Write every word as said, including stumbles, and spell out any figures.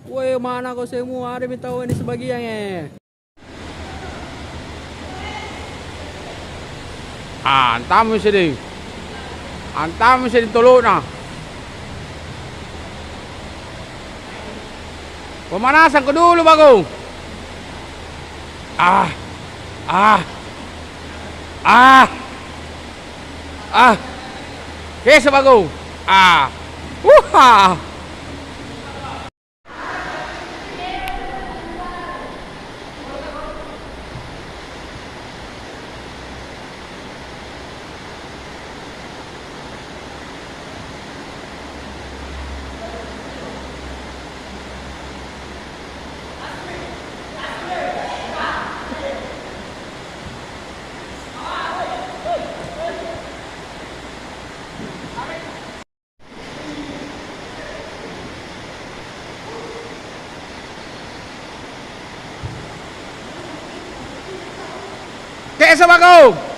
Woi, manako semua, ada mi tau ini sebagian, eh. Ah, antammi sedeng. Antammi sedeng tolo'na. Pemanasangko dulu, Bagong. Ah. Ah. Ah. Ah. Kesa, Bagong. Ah. Uha. Kesa, Bagong.